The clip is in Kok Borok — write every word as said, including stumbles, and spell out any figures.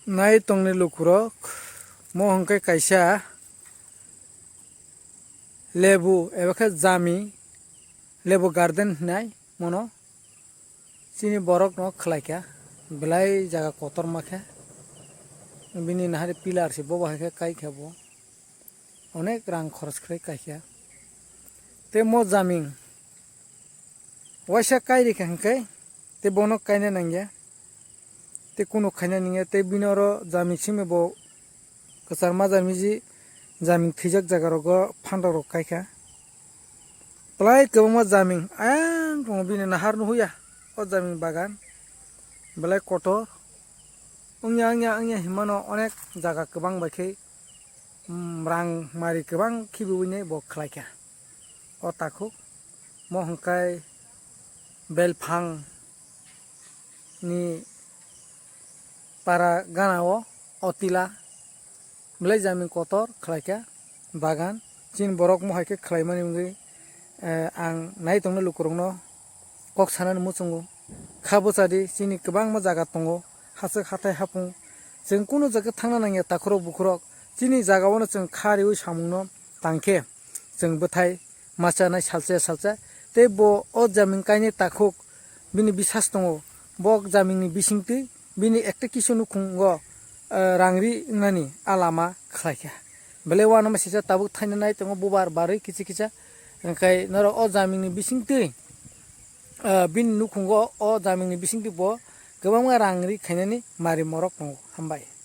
Nai tongni lukurok, mo hwnkhe kaisa lebu eba khe jami, lebu garden hinai mono. Chini borokno khlaikha, belai jaga kotorma khe, bini nahari pillar se bobo hai khe kaikha bo, onek rang khoros khlai kaikha. Tei mo jaming waisa kairikha hwnkhe, tei bono kaina nangya, tei kunu khaina nangya, tei bini oro jaming simi bo kwchar majra miji jaming thwijak jaga rogo phantok rok kaikha. Belai kwbangma jaming ayang tongo bini nahar nuhuya o jaming bagan belai kotor wngya wngya wngya hinmano onek jaga kwbang bai khe, um, rang mari kwbang khibiwi bo khlaikha o takhuk mo hwnkhe belphang ni para gana o otila belai jaming kotor khlaikha bagan. Chini borok mohai khe khlaimani wngwi, eh, ang nai tongnai lukurokno kok sanani muchungo. Kha bwchadi chini kwbangma jaga tongo, hachwk hathai hapung. Chwng kunu jaga thangna nangya takhurok bukhurok. Chini jaga-ono chwng kha riwi samungno tangkhe chwng bwthai ma chanai salsa salsa. Tei bo o jaming kainwi takhuk bini bisas tongo. Bo jamingni bisingtwi bini ekta kisa nukhungo, eh, rang ri wngnani a lama khlaikha. Belai uanama sisa tabuk thaina nai tongo bubar barwi kicha kicha. Hwnkhe norok o jamingni bisingtwi, eh, bini nukhungo o jamingni bisingtwi bo kwbangma rang ri khainani mari morok tongo. Hambai.